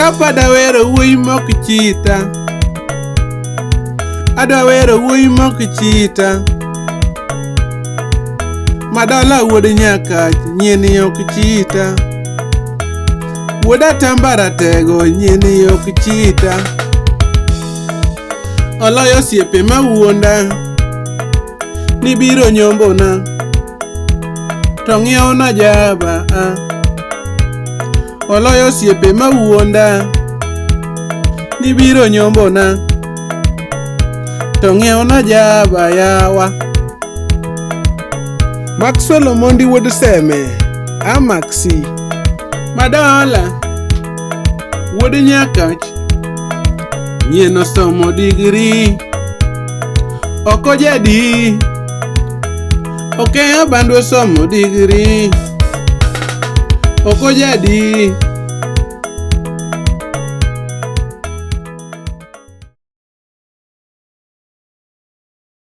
Kapada wero wuoyi mok chita. Adwa wero wuoyi mok chita. Madala wuod Nyakach nyieni ok chita. Wuod Atambara tego nyieni ok chita. Oloyo osiepe mawuonda ni biro nyombona to ng'iewona jaba ah. Oloyo osiepe mawuonda ni biro nyombona to ng'iewona jaba yawa. Maxwell Omondi wuod Seme, Amaxi. Madola wuod Nyakach nyien osomo digri ok ojadi Okeyo bandu osomo digri ok ojadi.